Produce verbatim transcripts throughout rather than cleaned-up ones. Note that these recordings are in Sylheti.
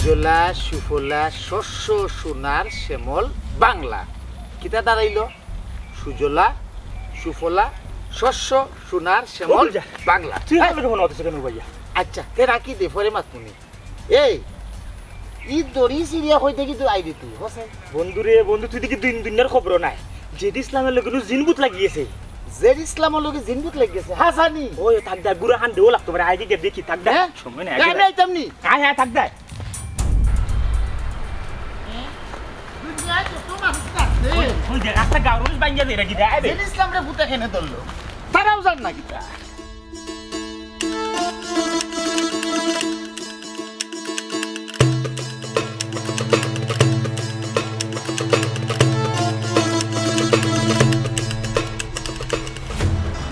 সুজলা সুফলা শস্য সোনার শ্যামল বাংলা। কিতা দাঁড়াইল? সুজলা সুফলা শস্য সোনার শ্যামল বাংলা। তুই আমার লগে মনে হচ্ছে কেন ভাইয়া? আচ্ছা, তে রাখি দে, পরে মাতমুনি। এই, ই দড়ি সিরিয়া কই থাকি তুই আইলি তুই, হোসেন? বন্ধু রে, বন্ধু, তুই দেখি দুই দুনিয়ার খবর নাই। জেড ইসলামের লগে নু জিনবুত লাগিয়েছে। জেড ইসলামের লগে জিনবুত লাগিয়েছে? হাসানি? ওই, থাক দে, গুড়া খান দেও লাগতো পারে, আইডি কে দেখি, থাক দে। হ্যাঁ? সময় নাই, এ, আগে আমি দে। আইতাম নি। আয়, আয়, থাক দে। দুনিয়ায় কত মানুষ আছে। ওই, ওই দেখ, একটা গাউর মানুষ বাইঙ্গা দে, রাখি দে, আয় বে। জেড ইসলাম রে ভূতে কেনে ধরলো? তারাও জান না কিতা?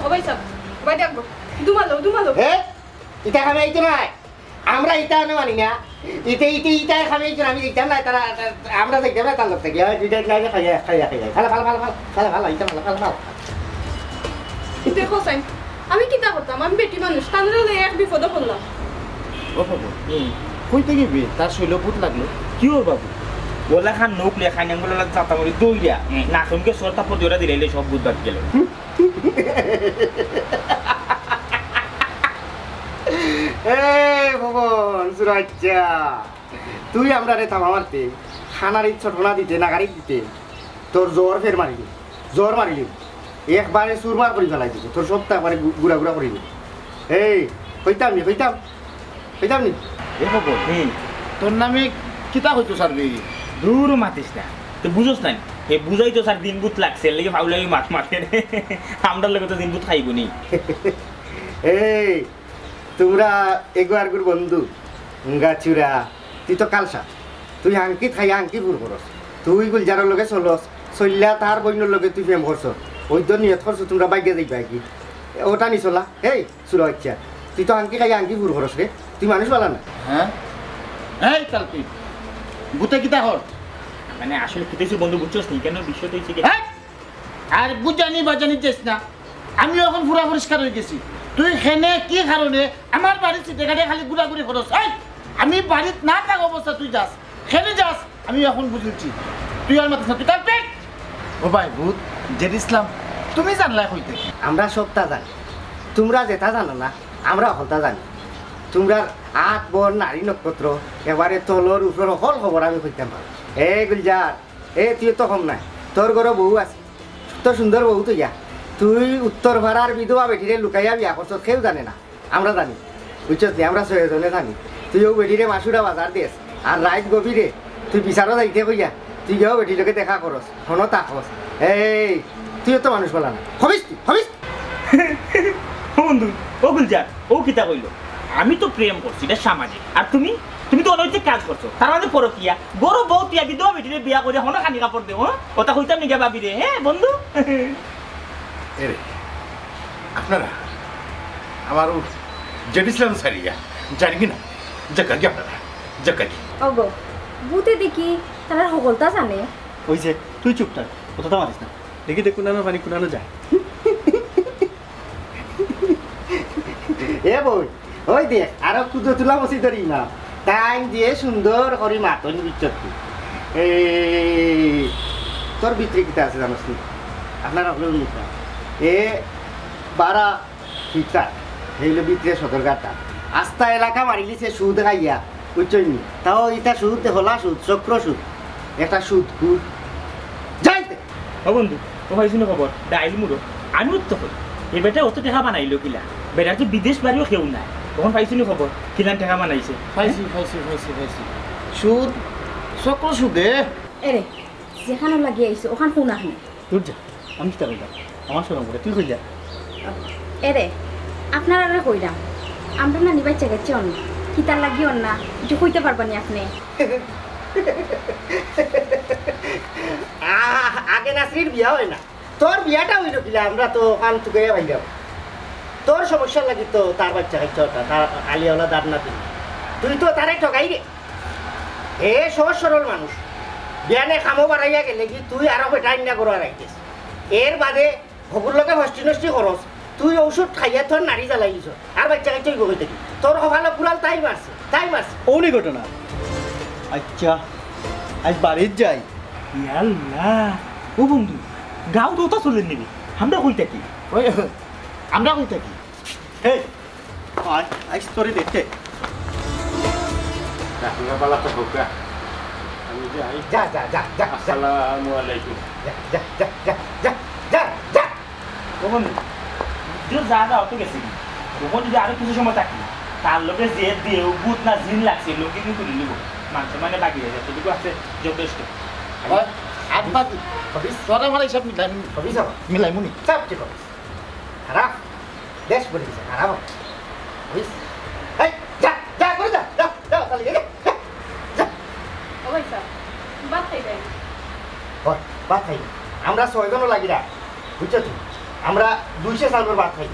ও ভাই সাহেব, ভাই দেখবো। দুমালো, দুমালো। হে? ইতা খাবে এই তো নাই। আমরা ইতা আনে মানি না। ইতে, ইতে, ইতা খাবে এই তো আমি দেখতাম না। তারা, তারা, আমরা দেখতাম না তার লোক থেকে। আর দুইটা নাই খাইয়া, খাইয়া, খাইয়া। ফালা, ফালা, ফালা, ফালা। ফালা, ফালা, ইতা ফালা, ফালা, ফালা। দেখো সাইন, আমি কিতা করতাম? আমি বেটি মানুষ, তানরে লইয়া এক বিপদো পড়লাম। ও বাবু, হুম। কইতে গেবি? তার শৈল ভূত লাগলো। কি ওর বাবু? ওলা খান নৌক লিয়া খাইনাঙ্গল ওলা চাতা মরি দৌড়িয়া। হুম। নাকমকে সরতা পর দৌড়া দিলে সব ভূত বাদ গেল। এ ভগবান, সুরাজ্জা, তুই আমরারে থামা মারতে, খানার ইচ্ছা ঠোনা দিতে, নাগারিক দিতে, তোর জ্বর ফের মারিলি, জ্বর মারিলি, একবারে চুরমার করি ফেলাই দিছে, তোর সবটা একবারে গু-, গুড়া গুড়া করি দিল। এই, কইতাম নি, কইতাম, কইতাম নি? এ খবর, হুম। তোর নামে কিতা কইতো সারবি? দূর মাতিস না, তুই বুঝোস নাই, হে বুঝাই তো স্যার দিনভূত লাগছে, এর লাগি ফাউলাই মাত মাতে রে। আমরার লগে তো দিনভূত খাইব নি। এই, তোমরা এগো আরগুর বন্ধু, গাছুরা, তুই তো কালসা, তুই আংকিত খাইয়া আংকি ফুর করস, তুই গুলজারর লগে চলস, চললা তার বইনর লগে তুই প্রেম করস, ওই তো নিয়ত করছ তোমরা বাইকে যাইবা কি? ওটা নি চলা, এই সুরা বাচ্চা, তুই তো আংকি খাইয়া আংকি ফুর করস রে, তুই মানুষ বালা না। হ্যাঁ? এই কালপিত, ভূতে কিতা কর? মানে আসলে কিতা হইছে বন্ধু বুঝছস নি? কেন বিষয়টা হইছে কি? হ্যাঁ? আর বুঝানি বাজানি যাস না, আমি এখন পুরা পরিষ্কার হয়ে গেছি। তুই হেনে কি কারণে আমার বাড়ির সিটে ঘাটে খালি ঘুরাঘুরি করস? এই, আমি বাড়িত না থাকা অবস্থা তুই যাস, হেনে যাস, আমি এখন বুঝেছি। তুই আর মাতিস না, তুই কালপিত। ও ভাই ভূত, জেড ইসলাম, তুমি জানলায় কই থাকি? আমরা সবটা জানি, তোমরা যেটা জানো না, আমরা হকলটা জানি। তোমরার আত বর নারী নক্ষত্র, এবারে তলর উপর হকল খবর আমি কইতাম পারি। এ গুলজার, এ, তুই তো কম নাই, তোর ঘরো বউ আছে, তো সুন্দর বউ তুইয়া। তুই উত্তর পাড়ার বিধবা বেটিরে লুকাইয়া বিয়া করছস, কেউ জানে না, আমরা জানি, বুঝছস নি? আমরা ছয়জনে জানি। তুই ও বেটিরে মাসুরা বাজার দেস, আর রাইত গভীরে তুই বিচারো যাইতে কইয়া তুই গিয়াও বেটির লগে দেখা করস, হনো তা কস। এই, তুই তো মানুষ বালা না, হবিস তুই, হবিস। ও বন্ধু, ও গুলজার, ও কিতা কইলো? আমি তো প্রেম করছি, এটা সামাজিক। আর তুমি, তুমি তো অনৈতিক কাজ করছো। তার মানে পরকিয়া। গরু বউ তিয়া বিধবা বেটিরে বিয়া করে হনো খানি কাপড় দেও, হ্যাঁ? ওটা কইতাম নি গিয়া ভাবিরে, হ্যাঁ বন্ধু? এরে, আপনারা আমার ও জেড ইসলাম সারিয়া জানি কি না? জাগা কি আপনারা? জাগা কি? ওগো, ভূতে দেখি তারা হকলতা জানে। ওই যে, তুই চুপ থাক, অতটা মাতিস না। দেখি দেখ কুনানো পানি কুনানো যায়। এ বই, ওই দেখ, আরো কুদরতুল্লাহ মসজিদর ইমাম। তাইন দিয়ে সুন্দর করি মাতন বিচ্ছত্তি। এই, তোর ভিতরে কিতা আছে জানোস নি? আপনার হকলে উন্নত না। এ, বারা ফিতা, হেইলো ভিতরে সদরঘাটটা। আস্তা এলাকা মারিলিছে সুদ খাইয়া, বুঝছইন নি? তাও ইটা সুদ, হলা সুদ, চক্র সুদ। একটা সুদ, কুদ। যাইতে। ও বন্ধু, ও ভাই শুনো খবর, ডাইল মুড়ো। আমি উত্তর করি, এ বেটা অত টেকা বানাইলো কিলা? বেটার তো বিদেশ বাড়িও কেউ নাই। তখন পাইছো নি খবর, কিলান টেকা বানাইছে? পাইছি, পাইছি, পাইছি, পাইছি। সুদ, চক্র সুদে। এরে, যেখানো লাগি আইছো, ওখান কোন আহনে? দূর যা, আমি কিতা কইলাম? আমার শরম করে, তুই কইলা? এরে, আপনারারে কইলাম, আমরা না নিবাই চেগেছি অন্য। কিতার লাগি অন্য? যে কইতে পারবা নি আপনি? আ-, আগে নাসরির বিয়া হয় না। তোর বিয়াটা হইল কিলা? আমরা তো কান তুকাইয়া ভাইলাম। তোর সমস্যার লাগি তো তার বাচ্চা কাচ্চা ওটা, তার আলিয়াওয়ালা দাঁত নাতি। তুই তো তারে ঠগাই রে। হে সহজ সরল মানুষ। বিয়ানে কামো বাড়াইয়া গেলে কি তুই আরো বেটা আইন্না করো আর আইতেস। এর বাদে হগুর লগে হস্তি নষ্টি খরচ। তুই ঔষধ খাইয়া তোর নারী জ্বালাই দিছ। আর বাচ্চা কাচ্চা হইব কই থাকি? তোর কপালো কুড়াল তাই মারছে, তাই মারছে। অউনি ঘটনা। আচ্ছা, আইজ বাড়িত যাই। ইয়াল্লা, ও বন্ধু, গাঁও তো ওটা চলে নিবি। আমরা কই থাকি? ওই, আমরা কই থাকি? এই, আয়, আইজ তোরে দেখতে। যা, তোরা বালা তো হোক, যা। আমি যাই। যা, যা, যা, যা, যা। আসসালামু আলাইকুম। যা, যা, যা, যা, যা, যা, যা। ও বন্ধু, তুই যা, যা, অত গেছে কি? তখন যদি আরো কিছু সময় থাকি, তার লগে যে দেও, ভূত না জিন লাগছে, লগে কিন্তু তুলে নিব। মাংস মানে বাকি হয়ে যাচ্ছে, এটুকু আছে যথেষ্ট। ওই, আব্বা, হবিস, তোরা আমার হিসাব মিলাই, হবিস আমার। মিলাই মুনি। সব ঠিক হবিস। খারাপ। দেশ বলে দিছে, খারাপ। হবিস। এই, যা, যা, করে যা, যা, যা, তাহলে, যা, যা, যা। ও ভাই সাহেব, ভাত খাইবেন? ওই, ভাত খাই। আমরা ছয়জনও লাগি না, বুঝছো তুমি? আমরা দুইশো চাউলর ভাত খাই।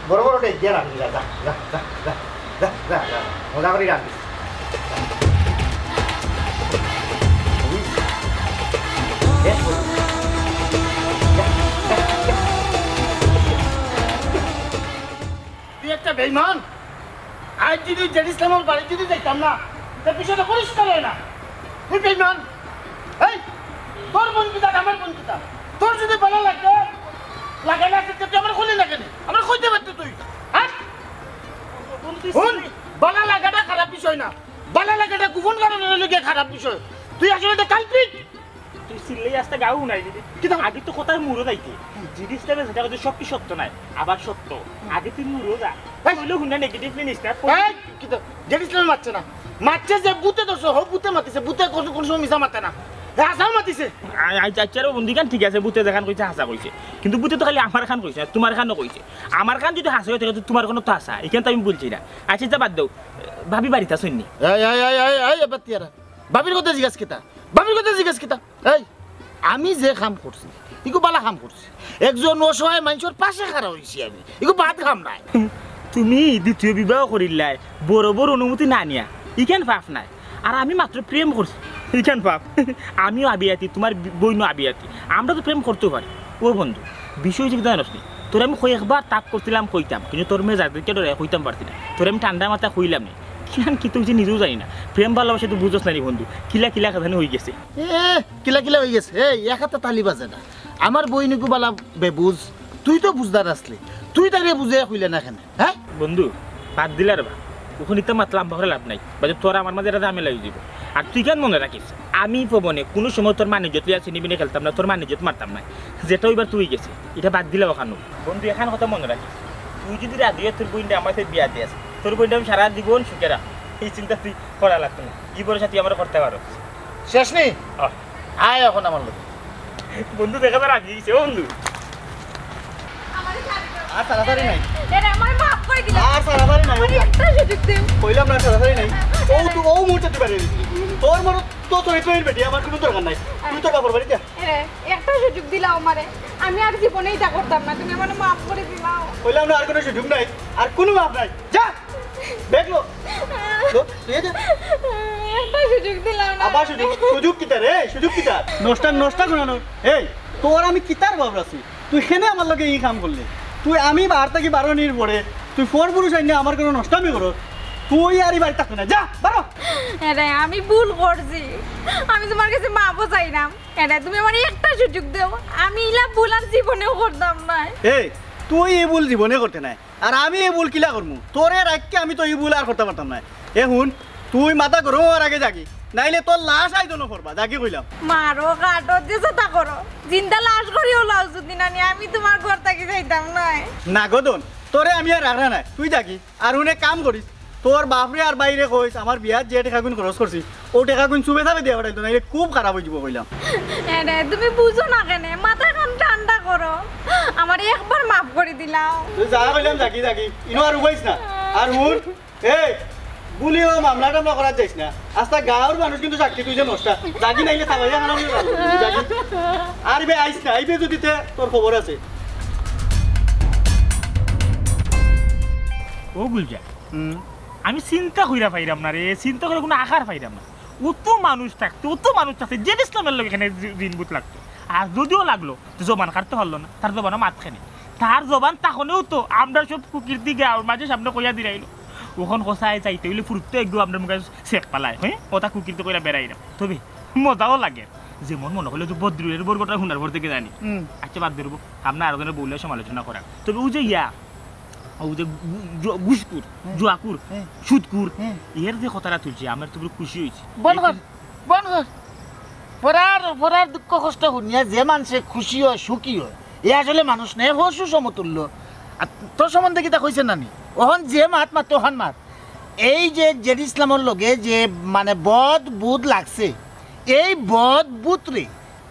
বড় বড় ডেক দিয়া রান্ধি, যা, যা, যা, যা, যা, যা, যা, যা। মজা করে রান্ধি। তুই একটা বেইমান। আজ যদি জেড ইসলামের বাড়ি যদি যাইতাম না, তা বিষয়টা পরিষ্কার হয় না। তুই বেইমান। এই, তোর বোন কিতা, আমার বোন কিতা? তোর যদি ভালো লাগতো, লাগাই না থাকতে তুই আমার খুলি না কেন? আমার কইতে পারতো তুই। হ্যাঁ? বন্ধু, তুই হুন, বালা লাগাটা খারাপ বিষয় না। বালা লাগাটা গোপন কারণে হইলে গিয়ে খারাপ বিষয়। তুই আসলে একটা কালপ্রিট। তুই চিল্লাই আস্তে গাও নাই দিদি। কিতা? আগে তো কথার মুরো যাইতে। জিনিসটা বেশ, এটা হয়তো সবটি সত্য নয়, আবার সত্য। আগে তুই মুরো যা। এই! হইলেও হুন্ডা নেগেটিভ নিস না। এই, কিতা? জেড ইসলামে মারছে না। মারছে যে ভূতে ধরছে, হো ভূতে মাতিছে। ভূতে কোন, কোন সময় মিছা মাতে না। এ, হাছাউ মাতিছে। আ-, আ-, আচ্ছা রে বন্ধু, ইখান ঠিক আছে, ভূতে যেখান কইছে হাছা কইছে। কিন্তু ভূতে তো খালি আমার খান কইছে না, তোমার খানও কইছে। আমার খান যদি হাছা হয়ে থাকে, তো তোমার কোনো তো হাছা। ইখান তো আমি বলছি না। আচ্ছা, ইটা বাদ দেও। ভাবি বাড়িত আছইন নি? এই, এই, এই, এই, এই, এবার তিয়ারা। ভাবির কথা জিজ্ঞাস কিতা? ভাবির কথা জিজ্ঞাস কিতা? এই, আমি যে কাম করছি, ইগু বালা কাম করছি। একজন অসহায় মানুষের পাশে খাড়া হইছি আমি। ইগু বাদ কাম নাই। তুমি দ্বিতীয় বিবাহ করিলাই, বড় বড় অনুমতি না নিয়া, ইখান পাপ নাই। আর আমি মাত্র প্রেম করছি, ইখান পাপ। আমিও আবিয়াতি, তোমার বি-, বইনও আবিয়াতি। আমরা তো প্রেম করতেও পারি। ও বন্ধু, বিষয় হচ্ছে কি জানোস নি? তোরে আমি কয়েকবার তাক করছিলাম, কইতাম, কিন্তু তোর মেজাজ দেখে ডরে কইতাম পারছি না। তোরে আমি ঠান্ডা মাথায় কইলাম নি। কিলান কিতা হইছে নিজেও জানি না। প্রেম ভালোবাসা তো বুঝোস না নি বন্ধু, কিলা কিলা কথা হয়ে গেছে। এ, কিলা কিলা হয়ে গেছে? এই, এক হাতে তালি বাজে না। আমার বইন ইগু বালা বেবুঝ, তুই তো বুঝদার আসলি, তুই তারে বুঝে কইলে না কেন? হ্যাঁ? বন্ধু, বাদ দিলা রে বা। অখন ইতা মাত লম্বা করে লাভ নাই। বাদে তোর আমার মাঝে একটা ঝামেলা হয়ে যাইব। আর তুই কেন মনে রাখিস, আমি পবনে কোনো সময় তোর মান ইজ্জত লইয়া ছিনিমিনি খেলতাম না, তোর মান ইজ্জত মারতাম না। যেটা হইবার তুই গেছে, ইটা বাদ দিলা অখানো। বন্ধু, এখান কথা মনে রাখিস, তুই যদি রাজি হয়ে তোর বইনটা আমার সাথে বিয়া দিয়াস, তোর বইনটা আমি সারা জীবন সুখে রাখ। এই চিন্তা তুই করা লাগতো না, এই ভরসা তুই আমার করতে পারো। শেষ নি? আহ। আয় এখন আমার লগে। বন্ধু, দেখা যার আগে গেছে, ও বন্ধু। আমারে ছাড়ি দাও। আর তাড়াতাড়ি নাই। এরে, আমারে মাফ করে দিলাও। আর তাড়াতাড়ি নাই। আমারে একটা সুযোগ দেও। কইলাম না, তাড়াতাড়ি নাই। ও তো, ও মুহূর্তে তুই বাড়ি। তোর মতো তো চরিত্রহীন বেটি, আমার কোনো দরকার নাই। তুই তোর বাপর বাড়িতে যা। এরে, একটা সুযোগ দিলাও আমারে। আমি আর জীবনে এটা করতাম না। তুমি আমারে মাফ করে দিলাও। কইলাম না, আর কোনো সুযোগ নাই, আর কোনো মাফ নাই। যা। ব্যাগ লো। লো, তুই যা। একটা সুযোগ দিলাও না। আবার সুযোগ, সুযোগ কিতা রে? সুযোগ কিতা? নষ্টা, নষ্টা গুণানো। এই, তোর আমি কিতার বাপ আছি? তুই কেনে আমার লগে ই কাম করলি? তুই আমি বার থাকি বারো নির পরে, তুই ফর পুরুষ আইনে আমার কোনো নষ্টামি করো। তুই আর ই বাড়ি থাকতে না, যা, বারো। এরে, আমি ভুল করছি, আমি তোমার কাছে মাফও চাইলাম। এরে, তুমি আমারে একটা সুযোগ দেও, আমি ইলা ভুল আর জীবনেও করতাম না। এই, তুই ই ভুল জীবনে করতে নাই, আর আমি ই ভুল কিলা করমু? তোরে রাখিয়া আমি তো ই ভুল আর করতাম পারতাম না। এ হুন, তুই মাথা গরম হওয়ার আগে যাগি, নাইলে তোর লাশ আইতো না পড়বা, যাগি কইলাম। মারো, কাটো, যে যেতা করো, জিন্দা লাশ করিও লাও যদি না নি, আমি তোমার ঘর থাকি যাইতাম নায়। না গো দন, তোরে আমি আর রাখরা নায়, তুই যাগি। আর হুনে কাম করিস, তোর বাপরে আর বাইরে কইস, আমার বিয়াত যে টেকাগুন খরচ করছি, ও টেকাগুন চুবে চাবে দিয়া পাঠাইতো, নাইলে খুব খারাপ হয়ে যাবো কইলাম। এরে, তুমি বুঝো না কেনে? মাথা খান ঠান্ডা করো, আমারে একবার মাফ করি দিলাও। তুই যা কইলাম যাগি যাগি, ইনো আর উবাইস না। আর হুন, এই, ভুলিও মামলা টামলা করার যাইস না। আস্তা গাঁওর মানুষ কিন্তু সাক্ষী তুই যে নষ্টা। যাগি নাইলে থামাইয়া খানা নিয়ে যাবো। যাগি। আর বে আইস না, আইবে যদি তে তোর খবর আছে। ও গুলজার, হুম। আমি চিন্তা কইরা পাইরাম না রে, চিন্তা করে কোনো আকার পাইরাম না। অত মানুষ থাকতে, অত মানুষ থাকতে, জেড ইসলামের লগে এখানে জি-, জিনভূত লাগতো। আর যদিও লাগলো, তো জবান কাটতে পারলো না, তার জবানও মাত খানে। তার জবান তখনও তো আমরা সব কুকীর্তি গাঁওর মাঝে সামনে কইয়া দিলাইলো। অখন কছায় যাইতে অইলে ফুরুত্ত একটু আপনার মুখে সেপ পালায়, হ্যাঁ? কথা কুকীর্তি কইরা বেড়াইরাম। তবে মজাও লাগে। যেমন মনো অইলো যে বদরুলের বরগটা হুনার পর থাকি জানি। হুম। আচ্ছা, বাদ দেবো। আপনার আরো জনের বউলে সমালোচনা করা। তবে ও যে ইয়া, ও যে গু-, জু-, ঘুষখুর, হ্যাঁ। জুয়াখুর, হ্যাঁ। সুদখুর, হ্যাঁ। এর যে কথাটা তুলছে, আমার তো খুশি হইছে। বন্ধ কর, বন্ধ কর। পরার, পরার দুঃখ কষ্ট হুনিয়া যে মানষে খুশি হয়, সুখী হয়, এ আসলে মানুষ নায়, পশু সমতুল্য। আর তোর সম্বন্ধে কিতা কইছে নানি? অখন যে মাত মাত, অখান মাত। এই যে জেড ইসলামর লগে যে মানে বদ বুদ লাগছে, এই বদ বুদরে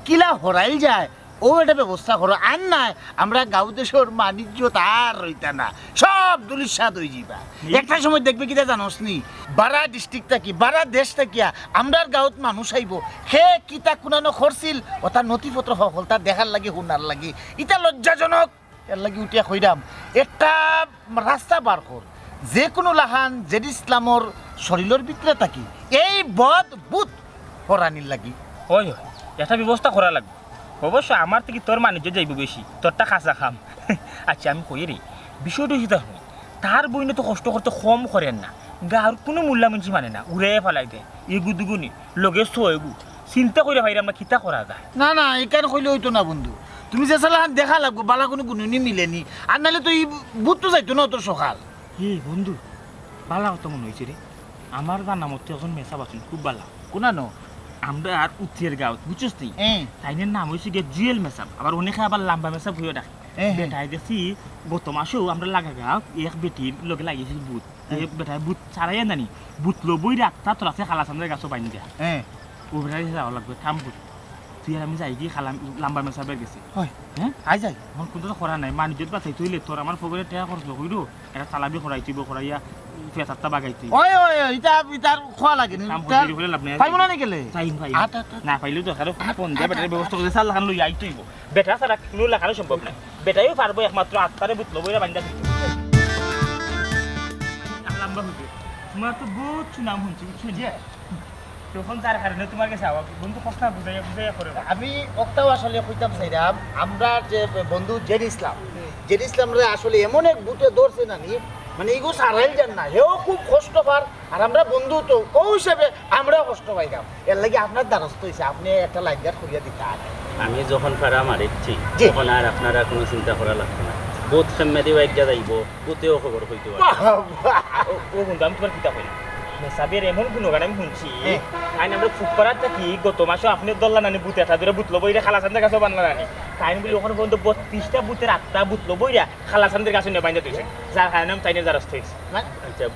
কিলা হরাইল যায়, ও একটা ব্যবস্থা করো। আর নায়, আমরা গাঁও দেশর মানিজ্য তার রইতা না, সব ধুলিস্যাৎ অই যিবা। একটা সময় দেখবে কিতা জানোস নি, বারা ডিস্ট্রিক্ট থাকি, বারা দেশ থাকিয়া আমরার গাঁওত মানুষ আইবো, কে কিতা কুনানো করছিল, অতা নথিপত্র হকলতা দেখার লাগি, হুনার লাগি। ইতা লজ্জাজনক। এর লাগি উঠিয়া কইরাম, একটা রাস্তা বার কর, যে কোনো লাখান জেড ইসলামর শরীলর ভিতরে থাকি এই বদ বুদ হরানির লাগি। হয়, হয়, একটা ব্যবস্থা করা লাগবো। অবশ্য আমার থাকি তোর মানিজ্য যাইবো বেশি, তোরটা খাসা খাম। আচ্ছা, আমি কই রে, বিষয়টা হইছে তার, তার বইনে তো কষ্ট করতে কম করেন না, গাঁওর কোনো মূল্যা মানষি মানে না, উড়ে ফালাই দেয়, এগু দুগুনি। লগে ছয় গু। চিন্তা কইরা পাইরাম না কিতা করা যায়। না, না, ইখান কইলে অইতো না বন্ধু। তুমি যে সালাহান দেখা লাগবো, বালা কোনো গুণুনি মিলেনি। আর নাইলে তো ই বুদ তো যাইতো না অত সকাল। এ বন্ধু, বালা কথা মনো অইছে রে। আমার জানা মতে একজন মেসাব আছইন, খুব বালা। কুনানো? আমরার উত্তরের গাঁওত, বুঝছস তুই? হ্যাঁ। তাইনের নাম অইছে গিয়া জুয়েল মেসাব। আবার অনেকে আবার লাম্বা মেসাব কইয়া ডাকে। হ্যাঁ, হ্যাঁ। বেটায় দেখছি, গত মাসেও আমরার লাগা গাঁওত এক বেটির লগে লাগিছিল বুদ। এ হ্যাঁ। বেটায় বুদ ছাড়াইয়া নানি, বুতলো বইরা আত্তা তোর আছে কালাচান্দের গাছো বাইন্ধা। হ্যাঁ। ও বেটায় যাওয়া লাগবো, থাম বুদ। তুই আর আমি যাই কি খালাম, লাম্বা মেসাবের গেছে। হয়। হ্যাঁ? আই যাই। অখন কুন্তা তো করা নাই, মানিজ্য বাচাইতে অইলে তোর আমার ফগরে টেকা খরচ কইরো, একটা চালাবি করাইতে অইবো, করাইয়া ফেতাত্তা বাগাইতে অইবো। ওই, ওই, ওই, ইটা, ইটার খোয়া লাগে নি। কাম ইটা করতে অইলে লাভ নাই। পাইবো না নি গেলে? চাইন ভাই। আট, আট, আট। না পাইলেও তো আরো আট, ফোন দে, আট, বেটার আট। ব্যবস্থা করে চার লাখান লই আইতে অইবো। বেটা ছাড়া কোনো লাখানো সম্ভব নায়। বেটাইও পারবো একমাত্র আত্তারে বুতলো বইরা বাইন্ধা দিতে। আর লাম্বা হইবে। তোমার তো বহুত সুনাম হুনছি, বুঝছো নি? জি। তখন যার কারণে তোমার গেছে আওয়া, বন্ধু কথা বুঝাইয়া, বুঝাইয়া করে। আমি অকটাও আসলে কইতাম চাইরাম, আমরা যে বন্ধু জেড ইসলাম, হুম। জেড ইসলামরে আসলে এমন এক বুতে ধরছে নানি, মানে, ইগু সারাইল যার না, হেও খুব কষ্ট পার, আর আমরা বন্ধু তো, ও হিসাবে আমরাও কষ্ট পাইতাম। এর লাগি আপনার দ্বারস্থ হইছে, আপনি একটা লাইন গার্ড করিয়া দিতা। আমি যখন ফাড়া মারিছি, জি। তখন আর আপনারা কোনো চিন্তা করা লাগতো না। বুত খেম্মে দিবা এক জায়গায় যাইবো, বুতেও খবর কইতো পারবো। বাহ, বাহ। ও, ও বন্ধু, আমি তোমার কিতা কই? মেসাবের এমন গুণগান আমি হুনছি, হ্যাঁ। তাইন আমরা ফুকপাড়ার থাকি গত মাসে আপনি ধরলা নানি বুতে, তাদের বুতলো বইরা কালাচান্দের গাছো বানলা নানি। তাইন বলি ওখানে পর্যন্ত বত্রিশটা বুতের আত্তা বুতলো বইরা কালাচান্দের গাছো নিয়া বাইন্ধা থইছে, যার কারণে আমি তাইনের দ্বারস্থ হইছি। মানে? আচ্ছা, এই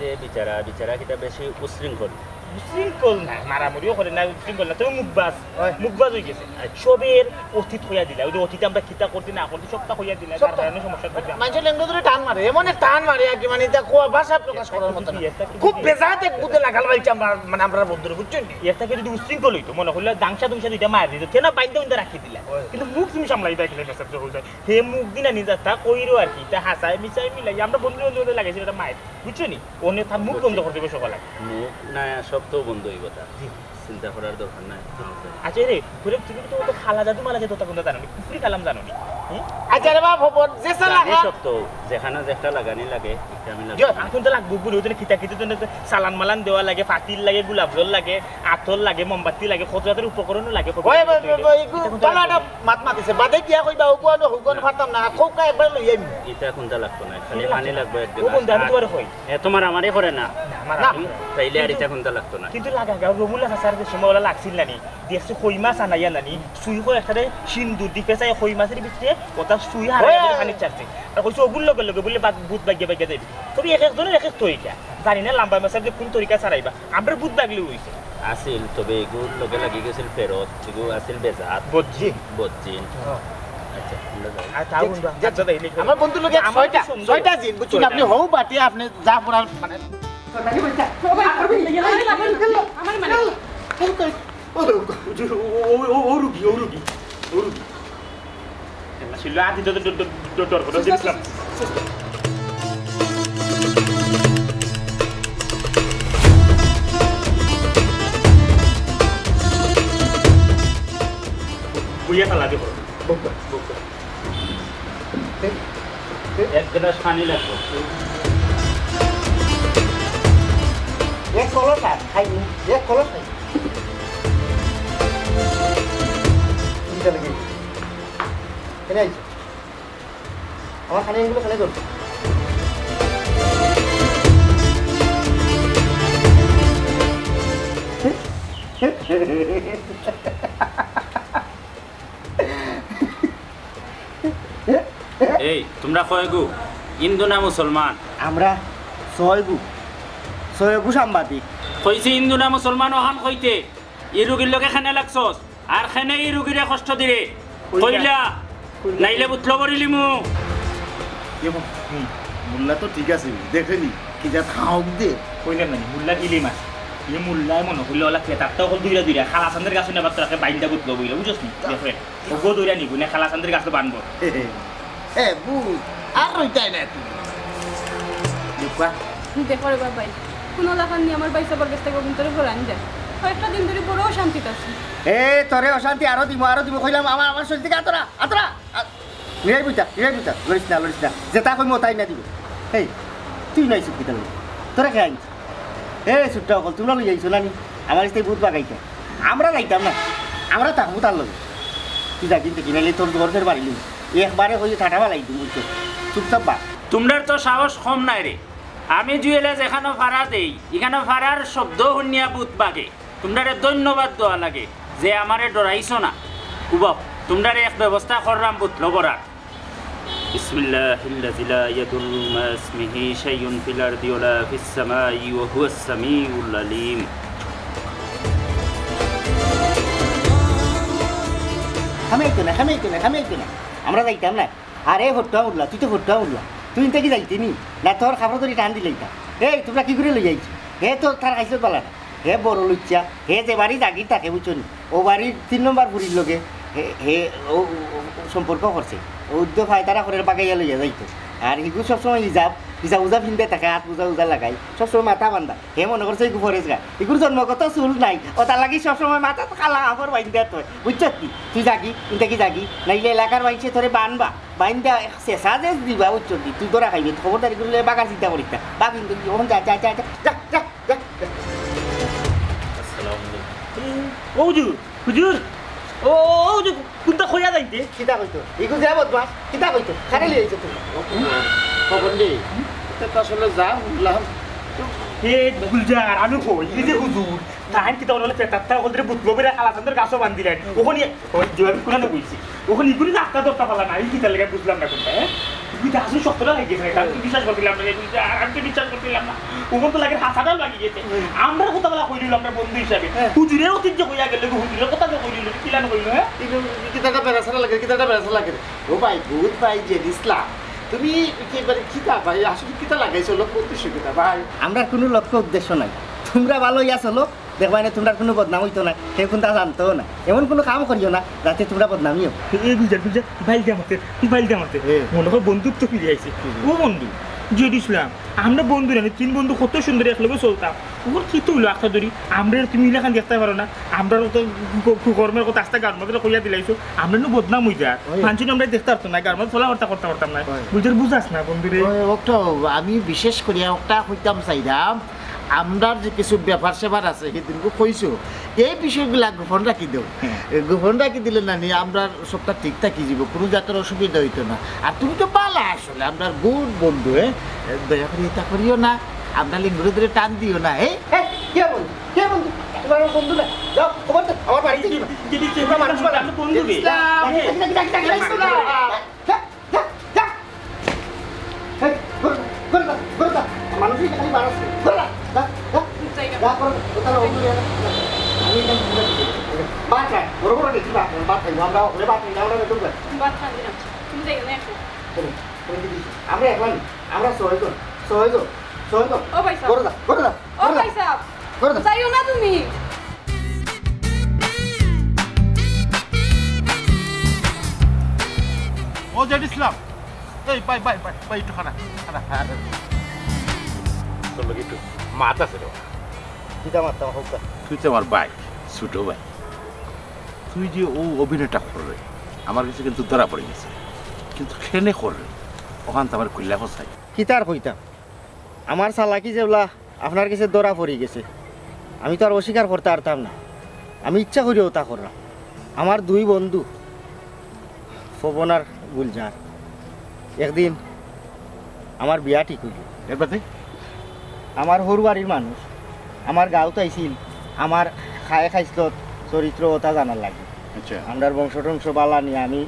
যে বিচারা, বিচারা কিতা বেশি উশৃঙ্খল? উশৃঙ্খল না, মারামারিও করে না, উশৃঙ্খল না, তবে মুখবাজ, ওই। মুখবাজ হয়ে গেছে। আচ্ছা। সবের অতীত কইয়া দিলা, ওই যে অতীতে আমরা কিতা করতে না করতে সবটা কইয়া দিলা, সবটা। তার কারণে সমস্যা করতে আমরা। মানুষের লেংড়া ধরে টান মারে, এমন এক টান মারে আর কি, মানে, এটা কোয়া ভাষা প্রকাশ করার মতো না। একটা কি খুব যদি বেজাত এক বুতে লাগাল পাইছে আমরা, মানে, আমরা বন্ধুরে, বুঝছেন নি? এর থেকে যদি উশৃঙ্খল হইতো, মনে করলে দাংশা দুংশা দুইটা মার দিত, তেনা বাইন্দা বাইন্দা রাখি দিলা। ওই। কিন্তু মুখ তুমি সামলাই দেখলে মেসাব যে হয়ে যায়। হে মুখ দিনা নিজে তা কইরো আর কি, তা হাসায় মিশায় মিলাই, আমরা বন্ধু বন্ধু মধ্যে লাগাইছি এটা মায়ের, বুঝছো নি? অনে তার মুখ বন্ধ করে দিবো সকালে। মুখ না, সব তো বন্ধ হইব তার। জি। চিন্তা করার দরকার নাই। আচ্ছা রে, ঘুরে তুমি তো, তো খালা জাদু মালা জাদু তখন তো জানো নি, কুফরি কালাম জানো নি? হুম? আচ্ছা রে বাপ, খবর যে সালা জানি খা- সব তো, যেখানে যেটা লাগানি লাগে, এটা আমি লাগাই। এখন তো লাগবো, গুলো ওদের খিতা খিতে তো চালান মালান দেওয়া লাগে, ফাতিল লাগে, গোলাপ জল লাগে, আতর লাগে, মোমবাতি লাগে, কত জাতের উপকরণও লাগে। ওই, ওই, ওই, ওই, এটা কোনটা বালা লাগবে? একটা মাত মাতিছে, বাদে গিয়া কইবা, "ওগুয়ানো, হুগুয়ানো পারতাম না, খোকা একবার লই আইবি।" এটা কোনটা লাগতো না, খালি পানি লাগবে এক ও গিলাস। বন্ধু, আমি আর তোমার কই? এ, তোমার আমারে করে না। না, আমার না। আপনি তাইলে আর কিন্তু, এটা কোনটা লাগতো না। কিন্তু লাগা গা, রমুলা চাচার যে সময় ওলা লাগছিল না নি, দেখছি কই মাছ আনাইয়া নানি, সুই কই একটারে সিন্দুর দি পেঁচাইয়া কই মাছের ভিতরে ওটা সুই হারাইয়া ওই, বলে ওই। পানির চারছে। আর কইছে, "ওগুর লগে লগে বলে বাগ-, ভূত বাগিয়া বাগিয়া যাইবে।" তবে এক একজনের এক এক তরিকা। জানি না, লাম্বা মেসাব যে কোন তরিকা ছাড়াইবা। আমরা বুধ বাগলেও হইছে। আছিল, তবে এগুর লগে লাগি গেছিল ফেরত, এগু আছিল বেজাত। বজ্জি। বজ্জি। হ্যাঁ। আচ্ছা, আমরা যাই। আর তাও যে, বন্ধু, যে, আচ্ছা, তাই লিখে আমার বন্ধুর লগে আমার ছয়টা, তো সুন্দর। ছয়টা জিন, বুঝছেন? ছয়টা। আপনি হউ বাটে, আপনি যা পড়ার, মানে, আমার মানে। ও, ও, ও, ও, ও রুগী, ও রুগী, ও রুগী। ছিল, আদি ড-, ড-, ড-, ড-, ডর করে দিলাম। বুঝিয়া চালা দিব। বুক কর, বুক কর। এক গ্লাস পানি লাগবে। কলস আর খাই, এক কলস খাই। কোনটা লাগে? এনে আইছে। আমার খালি এগুলো খালি করতো। এই, তোমরা কয়গু? হিন্দু না মুসলমান? আমরা ছয়গু, ছয়গু সাংবাদিক। কইছি হিন্দু না মুসলমান, অখান কইতে। ই রুগীর লগে কেনে লাগছস? আর কেনে ই রুগীরে কষ্ট দিরে? কইলা। কইলা। কইলা। নাইলে বুতলো করিলিমু। দেখো, হুম, মোল্লা তো ঠিক আছে, দেখেনি, কি জাত হাউক দে। কইলে না, মোল্লার ইলিম আছে। ই মোল্লায় মনো কইলে অলা পেতাত্তা অকল দুইরা দুইরা, খালাসানদের গাছ নেবার তোরাকে বাইন্দা বুতলো বইলা, বুঝছস নি? দেখো, ওগো দৌড়া নিবো না, খালাসানদের গাছ তো বানবো। এ, বুঝ, আর রইতাই না তুই। দেখবা? দেখো রে বাবাই, কোনো লাখান নিয়ে আমার বাইসা বরগেছ থেকে অভ্যন্তরে ভরান যায়। কয়েকটা দিন ধরে বড় অশান্তিত আছি। এ, তোরে অশান্তি আরো দিমু, আরো দিমু। কইলাম, আমার, আমার শরীর থেকে আতরা, আতরা। আ, নিরাই বুঝা, নিরাই বুঝা। লড়িস না, লড়িস না। যেটা কইমু তাই না দিব। এই, তুই নাই চুপ কিতা লড়ি? তোরা কে আনছি? এ, সুট্টা অকল, তোমরা লই আইছো না নি? আমার ইস্তাই ভূত বাগাইতে। আমরা যাইতাম না। আমরা থাকমু তার লগে। তুই যা কিনতে কিনাইলে তোর ঘর ফের বাড়ি লিবি। একবারে কইয়া ঠাটা ফালাই দিমু, বুঝছো? চুপচাপ বা। তোমরার তো সাহস কম নাই রে। আমি জুয়েলে যেখানো ফাড়া দেই, এখানো ফাড়ার শব্দ হুনিয়া ভূত বাগে। তোমরারে ধন্যবাদ দেওয়া লাগে যে আমারে ডরাইছো না। উবাও, তোমরারে এক ব্যবস্থা কররাম ভূত লবরার। بسم الله الذي لا يضر مع اسمه شيء في الأرض ولا في السماء وهو السميع العليم. খামাইতো না, খামাইতো না, খামাইতো না। আমরা যাইতাম না। আরে ফট্টুয়া মোল্লা, তুই তো ফট্টুয়া মোল্লা। তুই ইনতে কি যাইতে নি? না তোর খাবার ধরি টান দিলে ইটা। এই, তোমরা কি করে লই যাইছি? হে তো তার খাইছত বালা না। হে বড় লুচ্চা, হে যে বাড়ি জাগির থাকে, বুঝছো নি? ও বাড়ির তিন নম্বর ফুরির লগে হে, হে ও, ও, ও সম্পর্ক করছে। ও উদ্যোগ হয় তারা করে বাগাইয়া লইয়া যাইতো। আর ইগু সবসময় হিজাব, হিজাব উজা ফিন্দে থাকে, হাত উজা উজা লাগাই, সবসময় মাথা বান্ধা। হে মনে করছে ইগু ফরেজ গা। ইগুর জন্মগত চুল নাই, ও তার লাগি সবসময় মাথাত কালা কাপড় বাইন্দে তো, বুঝছত কি? তুই যাগি, ইনতে কি যাগি, নাইলে এলাকার মাইনষে তোরে বানবা, বাইন্দা এক শেষা যে দিবা, বুঝছত কি? তুই তোরা খাইবে, খবরদারি করলে বাগার চিন্তা করিস না। বাপ ইনতে কি, ওখান যা, যা, যা, যা, যা, যা, যা, যা। আসসালামু আলাইকুম। ও হুজুর, হুজুর, ও, ও হুজুর, কোনটা কইয়া যাইতে? কিতা কইতো? ইগু যে বদমাস, কিতা কইতো? কারে লই আইছো তুমি? খবর নেই। এটা তো আসলে যা শুনলাম। এ গুলজার, আমি কই, এই যে হুজুর, তাইন কিতা বলে, পেতাত্তা ওদের বুতলো বেড়া খালাসানদের গাছও বান্ধিলেন। ওখানে, ওই যে আমি কোরআনে বলছি, ওখানে ইগুলি রাস্তা ধরতে পারলা না, এই কিতা লেগে বুঝলাম না কোনটা, হ্যাঁ? তুমি তো আসলে শক্ত না হয়ে গেছে, আমি তো বিশ্বাস করছিলাম না, এই গুলজার, আমি তো বিশ্বাস করছিলাম না। ওখান তো লাগে হাসাটাও লাগিয়ে গেছে। আমরা কথা বলা কই দিল আমরা বন্ধু হিসাবে। হ্যাঁ। হুজুরের অতীত যে কইয়া গেল, হুজুরের কথা যে কই দিল, কিলান কইল, হ্যাঁ? কিন্তু কিতাটা বেড়াছাড়া লাগে, কিতাটা বেড়াছাড়া লাগে। ও ভাই, ভূত ভাই, জেড ইসলাম, তুমি একেবারে কিতা ভাই, আসলে কিতা লাগাইছো, লক্ষ্য উদ্দেশ্য কিতা ভাই? আমরা কোনো লক্ষ্য উদ্দেশ্য নাই, তোমরা ভালোই আছো লোক, দেখবা না তোমরা কোনো বদনাম হইতো না, কেউ কিন্তু জানতো না, এমন কোনো কাম করিও না যাতে তোমরা বদনামি হও। এই গুলজার, গুলজার, বাইল দে আমাদের, বাইল দে আমাদের। এ। মনে হয় বন্ধুত্ব ফিরে আইছে। হুম। ও বন্ধু, জেড ইসলাম, আমরা বন্ধু না, তিন বন্ধু কত সুন্দর একলগে চলতাম। ওর কি তো হইলো আখতা ধরি? আমরা তুমি ইলাখান দেখতে পারো না, আমরা তো কু-, কুকর্মের কথা আস্তা গান মাত্র কইয়া দিলাইছো, আমরা নু বদনাম হই যায়। ওই। মানুষ আমরা দেখতে পারতো না, গান মাত্র চলাফেরা করতে পারতাম না। ওই। বুঝতে বুঝাস না বন্ধুরে। ওই, ওটা আমি বিশেষ করি একটা কইতাম চাইলাম, আমরার যে কিছু ব্যাপার স্যাপার আছে, সেদিনকে কইছো, এই বিষয়গুলা গোপন রাখি দেও। হ্যাঁ। এ, গোপন রাখি দিলে না নি, আমরার সবটা ঠিক থাকি যাব, কোনো জাতের অসুবিধা হইতো না। আর তুমি তো বালা আসলে, আমরার গুড বন্ধু, হ্যাঁ? এ, দয়া করে এটা করিও না, আমরা লিঙ্গুরে ধরে টান দিও না, হ্যাঁ? হ্যাঁ, কে বন্ধু? কে বন্ধু? তোমার আমার বন্ধু না। যাও, খবর তো, আমার বাড়িতে কি? কি, কি, কি, তোমরা মানুষ মারা। আমি বন্ধু রে। ইসলাম। হ্যাঁ। যা, যা, যা, যা, যা, যা। যা, যা, যা। এই, ঘুরে, ঘুরে যা, ঘুরে যা। মানুষ এখানে বার আছে। ঘুরে যা, যা, যা। যাই না। যা, ঘুরে যা। কোথাও অন্য জায়গায় যা। আমি এখানে ঘুরে যাচ্ছি। ভাত খাই, বড় বড় দেখি ভাত, ভাত খাই। আমরা ওখানে ভাত খাই, আমরা বেতন পাই। ভাত খাই না। তুমি যাই না এখন। চলো, তুমি কি দিছো? আমরা এখন, আমরা ছয়জন, ছয়জন, ছয়জন। ও ভাই সাহেব। ঘুরে যা, ঘুরে যা। ও ভাই সাহেব, করে দাও। যাইও না তুমি। ও জেড ইসলাম, এই ভাই, ভাই, ভাই, ভাই, একটু খানা, খানা, খানা। তোর লগে একটু মাত আছে রে বাবা। কিতা মাততাম, হোক না। তুই তো আমার ভাই, ছোট ভাই। তুই যে ও অভিনয়টা কররে, আমার কাছে কিন্তু ধরা পড়ে গেছে। কিন্তু কেনে কররে, ওখান তো আমার খুললা ফসাই। কিতার কইতাম? আমার চালাকি যেবলা আপনার কাছে ধরা পড়ি গেছে, আমি তো আর অস্বীকার করতাম পারতাম না, আমি ইচ্ছা করিয়া অতা করলাম। আমার দুই বন্ধু, পবন আর গুলজার, একদিন আমার বিয়া ঠিক অইলো। এর বাদে? আমার হউর বাড়ির মানুষ আমার গাঁওত আইছিল, আমার খায় খাইছলত, চরিত্র অতা জানার লাগি। আচ্ছা। আমরার বংশ টংশ বালা নি, আমি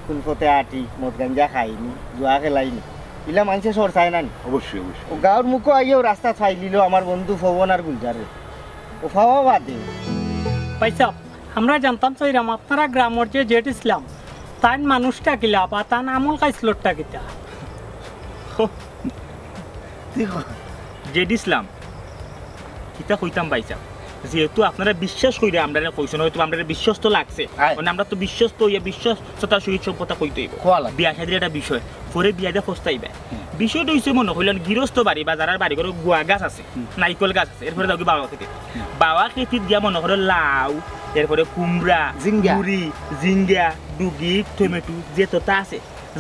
কুন পথে আটি, মদ গাঞ্জা খাই নি, জুয়া খেলাই নি, ইলা মানষে চর্চায় না নি। অবশ্যই, অবশ্যই। অউ গাঁওর মুখো আইয়াউ রাস্তাত পাইলিলো আমার বন্ধু পবন আর গুলজাররে। অউ পাওয়া বাদে। ভাইসাব, আমরা জানতাম চাইরাম আপনারা গ্রামর যে জেড ইসলাম, তাইন মানুষটা কিলা বা তান আমল খাইছলতটা কিতা? দেখো, জেড ইসলাম, কিতা কইতাম ভাইসাব, যেহেতু আপনারা বিশ্বাস করিয়া আমরারে কইছইন, হয়তো আমরারে বিশ্বস্ত লাগছে, আয়। মানে আমরা তো বিশ্বস্ত অইয়া বিশ্বস্ততার সহিত সব কথা কইতে অইবো। কওয়া লাগে। বিয়া শাদির একটা বিষয়, পরে বিয়া দিয়া পস্তাইবা। হুম। বিষয়টা অইছে মনো করিলাম গিরস্ত বাড়ি বা যারার বাড়ি ঘরো গুয়া গাছ আছে, হুম। নাইকল গাছ আছে, এরপরে যাওগি বাওয়া খেতে। হুম। বাওয়া খেতিত গিয়া মনো করো লাউ, এরপরে কুমড়া, ঝিঙ্গা। মুড়ি, ঝিঙ্গা, ডুগি, টমেটো, যেততা আছে,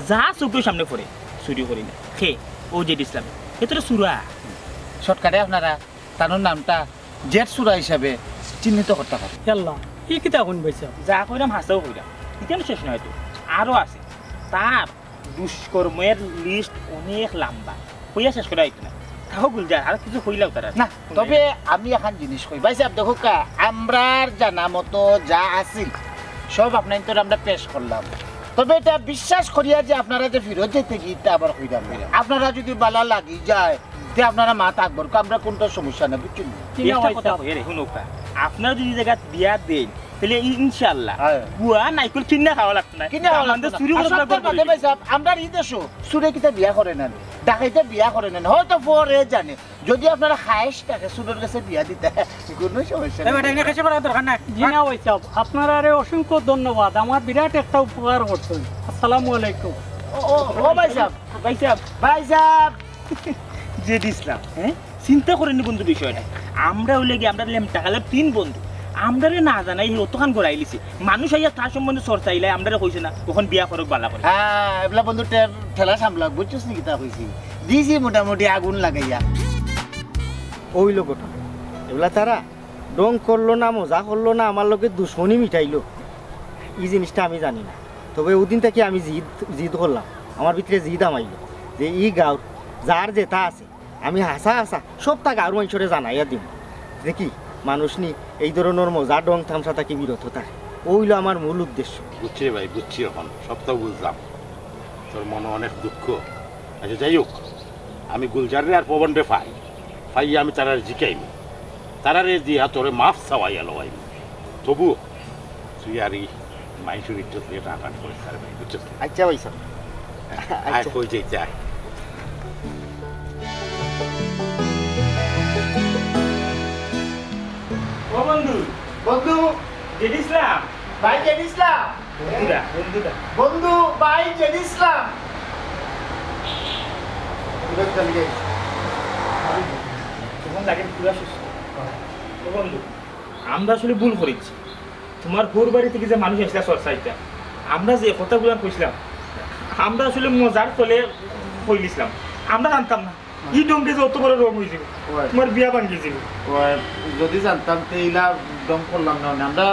যা চউখর সামনে পড়ে, চুরি করি না। খে, অউ জেড ইসলাম, হে তো চুরা। শর্টকাটে আপনারা তান নামটা জেড চুরা হিসাবে চিহ্নিত করতা পারইন। ইয়াল্লা, ই কিতা কইন ভাইসাব? যা কইরাম হাছাউ কইরাম। ইখান শেষ নায় তো, আরো আছে। তার দুষ্কর্মর লিস্ট অনেক লাম্বা, কইয়া শেষ করা অইতো না। তাও গুলজার, আর কিছু কইলাও তারা। না, তবে আমি একখান জিনিস কই, ভাইসাব, দেখউক্কা, আমরার জানা মতো যা আছিল, সব আপনাইন্তরে আমরা পেশ করলাম। তবে ইটা বিশ্বাস করিয়া যে আপনারা যে ফিরত যাইতে গিয়া ইটা আবার কইরাম, আপনারা যদি বালা লাগি যায়, তে আপনারা মাত আগবর, আমরা কুনটা সমস্যা নাই, বুঝছইন নি? একটা কথা কই রে, হুনউক্কা, আপনারা যদি জাগাত বিয়া দেইন, তাইলে ই-, ইনশাআল্লাহ, হ্যাঁ। গুয়া নাইকল কিনা খাওয়া লাগতো না। কিনা খাওয়া লাগতো না। চুরি করা লাগতো না। ভাইসাব, আমরার ই দেশো চুরে কিতা বিয়া করে না নি? ডাকাইতে বিয়া করে না নি? হয়তো পরে জানে। যদি আপনারা খায়েশ থাকে চুরর গেছে বিয়া দিতা, কুনু সমস্যা নাই। বেটা, এনে খাসি করার দরকার নাই। জি না ভাইসাব, আপনারারে অসংখ্য ধন্যবাদ, আমার বিরাট একটা উপকার করছইন। আসসালামু আলাইকুম। ও, ও, ও ভাইসাব, ভাইসাব, ভাইসাব। জেড ইসলাম, হ্যাঁ? চিন্তা করইন নি বন্ধু বিষয়টা। আমরা অইলে গি, আমরা লেমটা খালার তিন বন্ধু। আমরারে না জানাই হে অতখান গড়াইলিছে। মানুষ আইয়া তার সম্বন্ধে চর্চা ইলাই, আমরারে কইছে না, অখন বিয়া করউক বালা করি। হ্যাঁ, এবলা বন্ধু টে-, ঠেলা সামলাউক, বুঝছস নি কিতা কইছি? দিছি মোটামুটি আগুন লাগাইয়া। অইলো ঘটনা। এবলা তারা ঢং করলো না, মজা করলো না, আমার লগে দুশমনি মিটাইলো, ই জিনিসটা আমি জানি না। তবে অউদিন থাকি আমি জিদ, জিদ করলাম, আমার ভিতরে জিদ হামাইলো যে ই গাঁওর যার যেতা আছে, আমি হাছা হাছা সবতা গাঁওর মানষরে জানাইয়া দিমু। দেখি, মানুষ নি এই ধরনর মজা ঢং তামশা থাকি বিরত থাকে। অউ অইলো আমার মূল উদ্দেশ্য। বুঝছি রে ভাই, বুঝছি, অখন সবতা বুঝলাম। তোর মনো অনেক দুঃখ। আচ্ছা, যাই হউক, আমি গুলজাররে আর পবনরে পাই, পাইয়া আমি তারারে জিকাইমু, তারারে দিয়া তোরে মাফ চাওয়াইয়া লওয়াইমু। তবু তুই আর ই মাইনষর ইজ্জত লইয়া টানাটানি করিস না রে ভাই, বুঝছস নি? আচ্ছা ভাইসাব। আয়, আচ্ছা। কই যাইতে আয়। ও বন্ধু। বন্ধু। জেড ইসলাম। ভাই জেড ইসলাম। বন্ধুরা, বন্ধুরা। বন্ধু, ভাই জেড ইসলাম। ফিরত চলে গেছে। তখন লাগে পুরা সুস্থ। ও বন্ধু, আমরা আসলে ভুল করিছি। তুমার হউর বাড়ি থাকি যে মানুষ আইছলা চর্চাইতা, আমরা যে কথাগুলা কইছলাম, আমরা আসলে মজার ছলে কইলিছলাম, আমরা জানতাম না। ই ঢংগে যে অত বড় ঢং অইযিবো, ওই। তুমার বিয়া ভাঙ্গি যিবো। ওই, যদি জানতাম তে ইলা ঢং করলাম না। আমরা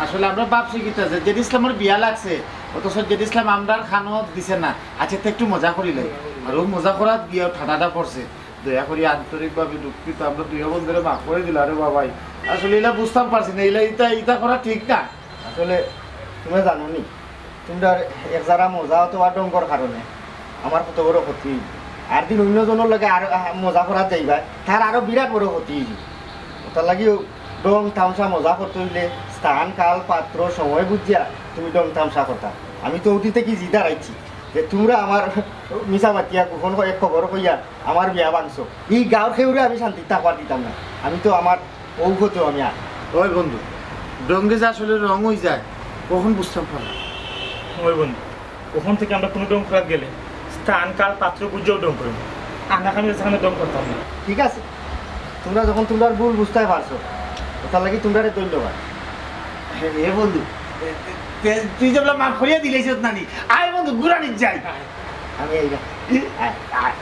আসলে আমরা ভাবছি কিতা যে জেড ইসলামর বিয়া লাগছে, অথচ জেড ইসলাম আমরার কানো দিছে না। আচ্ছা, তে একটু মজা করিলাই। আর অউ মজা করাত গিয়া ঠাডাটা পড়ছে। দয়া করি আন্তরিকভাবে দুঃখিত, আমরা দুইও বন্ধুরে মাফ করি দিলা রে বাবাই। আসলে ইলা বুঝতাম পারছি না, ইলা ইতা, ইতা করা ঠিক না। আসলে তুমরা জানো নি, তুমরার এক জারা মজা অথবা ঢংর কারণে আমার কত বড় ক্ষতি অইযিবো। আর দিন অইন্য জনর লগে আর, আহ, মজা করাত যাইবায়, তার আরো বিরাট বড় ক্ষতি অইযিবো। অতার লাগি ঢং তামশা মজা করতে অইলে স্থান, কাল, পাত্র, সময় বুঝিয়া তুমি ঢং তামশা করতায়। আমি তো অউদিন থাকি জিদ হারাইছি যে তুমরা আমার মিছা মাতিয়া গোপন এক খবর কইয়া আমার বিয়া ভাংছো। ই গাঁওর কেউরে আমি শান্তিত থাকবার দিতাম না। আমি তো আমার অউ পথেউ আমি আর। ওই বন্ধু, ঢংয়ে যে আসলে রং অইযায়, অখন বুঝতাম পারলাম। ওই বন্ধু, অখন থাকি আমরা কুনু ঢং করাত গেলে স্থান, কাল, পাত্র বুঝিয়াউ ঢং করিমু। আনাকানি যেখানে ঢং করতাম না। ঠিক আছে, তুমরা যখন তুমরার ভুল বুঝতায় পারছো, অতার লাগি তুমরারে ধন্যবাদ। এ বন্ধু, এ, তে-, তুই যেবলা মাফ করিয়া দিলাইছত না নি, আয় বন্ধু, ঘুরানিত যাই। আমি আইরাম। আয়, আয়।